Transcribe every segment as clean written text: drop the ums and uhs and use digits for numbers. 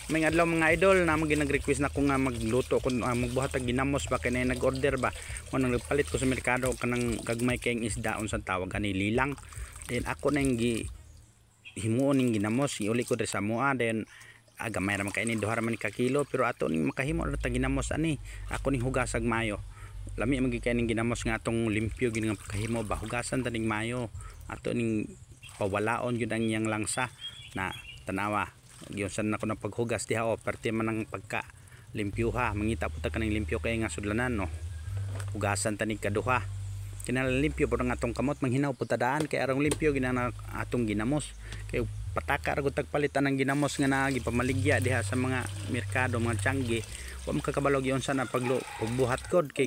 May adlaw, mga idol, na mo nag-request na ko nga magluto kun magbuhat og ginamos ba kay nag-order ba. Mo nang nagpalit ko sa merkado kanang gagmay kayong isda, unsang tawag ani, lilang. Then ako nang gi himuon ning ginamos, iuli ko diri sa mua. Then gamay ra man kay ni, duha ra man ka kilo, pero ato ning makahimo ra ta ginamos ani. Ako ning hugasag mayo. Lami man gyud kay ning ginamos nga atong limpyo gid nga pagkahimo ba. Hugasan ta ning mayo, ato ning pawalaon gyud ang iyang langsa na. Tanawa giunsan nako na paghugas diha o perti man ang pagka limpyuha. Mangita po ta kaning limpyo kay nga sudlanan, no. Hugasan ta ning kaduha, kinahanglan limpyo po ang atong kamot. Manghinaw po ta daan kay arong limpyo ginana atong ginamos, kay pataka ra gud tagpalit anang ginamos nga naa gipamaligya diha sa mga merkado, mga tiyanggi. Wa man kakabalo giunsa na pagbuhat kod kay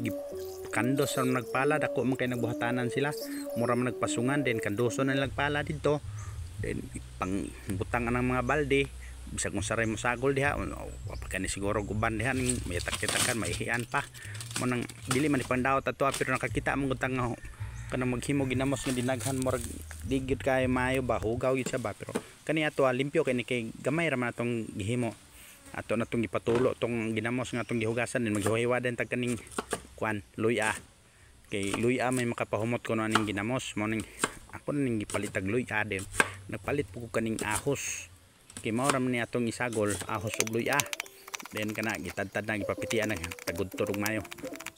kandos sa nagpala. Dako man kay nagbuhatanan sila, mura man nagpasungan. Then kandoso na nagpala didto, then pang butang anang mga balde, bisag kung saray mo sagol diha, wa pa kani siguro guban diha ning may tak-takan, maihian pa mo nang dili man ipangdawat ato. Pero nakakita mo gud nga kanang maghimo ginamos nga dinaghan, murag di gyud kay maayo ba, hugaw gyud siya ba. Pero kani ato limpyo kay ni, kay gamay ra man atong gihimo. Ato na tong gipatulo tong ginamos nga atong gihugasan, din maghiwa din tag kaning kuan, luya, kay luya may makapahumot kuno aning ginamos. Mo ning ako na ning gipalitag luya, din nagpalit po ko kaning ahos kay mao ra man ni atong isagol, ahos ug luya. Then kana gitadtad na, gipapitian na tagudto og mayo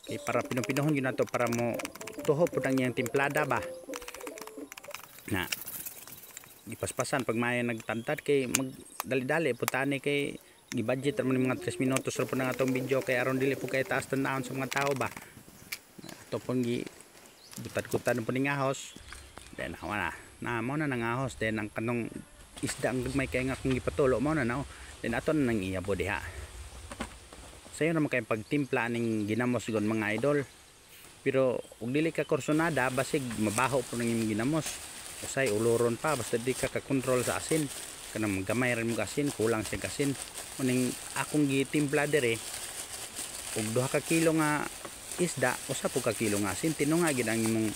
kay para pinupinohon gyud nato para mo tuho pud ang iyang timplada ba. Na gipaspasan pag mayo nagtadtad kay magdali-dali pud tani, kay gi-budget ra man mga 3 minutos ra pud ang atong video, kay aron dili pud kay taas tan-awon sa mga tao ba. Ato pong gi butad-kutad po ning ahos. Then wala na, mo na nang ahos. Then ang kanong isda ang gagmay kay nga akong gipatulo, mo na na. Then ato na nang iyabo diha. Sayo naman kay pagtimpla ning ginamos gon, mga idol, pero ug dili ka kursonada, basig mabaho po nang imong ginamos. Usay uloron pa basta di ka ka-control sa asin, kanang gamay ra mo asin, kulang siya asin. Muning akong gitimpla diri, ug 2 ka kilo nga isda, usa po ka kilo nga asin. Tinunga gid ang imong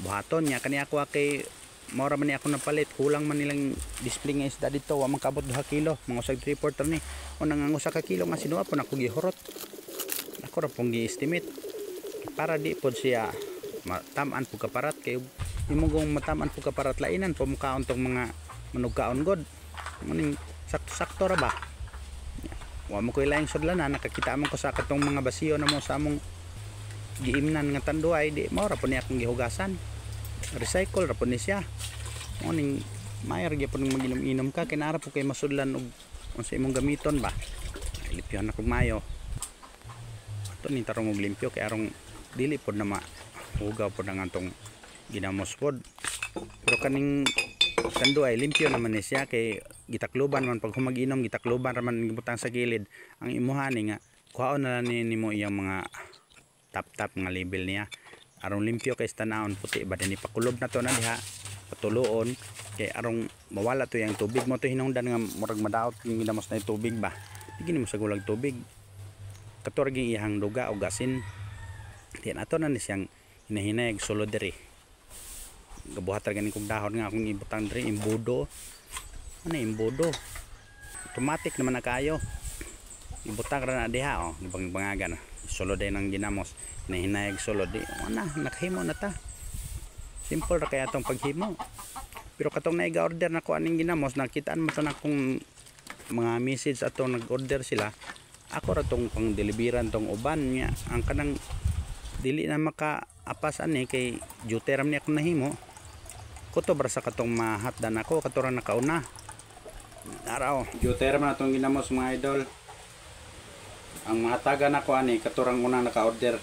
buhaton niya. Kani ako kay mao ra man ni ako napalit, kulang man nilang display nga isda dito, wa man kaabot 2 kilo, mga usag 3/4 ni. Unang ang 1 ka kilo nga sinuwa po nako gihurot, ako ra pong gi-estimate para di pod siya matam-an pud kaparat, kay imo kung matam-an pud kaparat, lainan po mukaon tong mga manugkaon god. Muning sakto-sakto ra ba. Wa mo koy laing sudlanan, nakakita man ko sa katong mga basiyo na mo sa among giimnan nga tanduay, di mao ra po ni akong gihugasan, recycle ra po ni siya. Mo ning mayor gyapon maginom-inom ka kay naa ra po kay masudlan og unsa imong gamiton ba. Limpyohan na kog mayo. Ato ning tarong og limpyo kay arong dili pod na mahugaw pod ang atong ginamos pod. Pero kaning tanduay limpyo naman ni siya kay gitakluban man pag humag-inom, gitakluban ra man, gibutang sa gilid. Ang imuha ni nga kuhaon na lang ni nimo iyang mga tap-tap nga label niya aron limpyo kay tanawon, puti ba. Din ipakulob na to na diha, patuloon kay arong mawala to yang tubig mo to. Hinungdan nga murag madaot yung ginamos na yung tubig ba, di gini mo sa gulag tubig kato ra gyud iyang duga og asin. Diyan ato na ni siyang hinahinay sulod diri. Gabuhat ra gani kog dahon nga akong ibutang diri, imbudo. Ano imbudo? Automatic naman na kayo, ibutang ra na diha oh, ibang bangagan sulod din ang ginamos, hinahinayag sulod di wala, nakahimo na ta. Simple ra kaya atong paghimo. Pero katong naiga-order na ko aning ginamos, nakitaan mo to na kung mga message atong nag-order sila, ako ra tong pang deliveran tong uban niya. Ang kanang dili na makaapas ani kay duty ram ni akong nahimo, kutob ra sa katong mahatdan ako kato ra nakauna. Araw duty ra man atong ginamos, mga idol. Ang mahatagan ako ani katurang unang naka-order.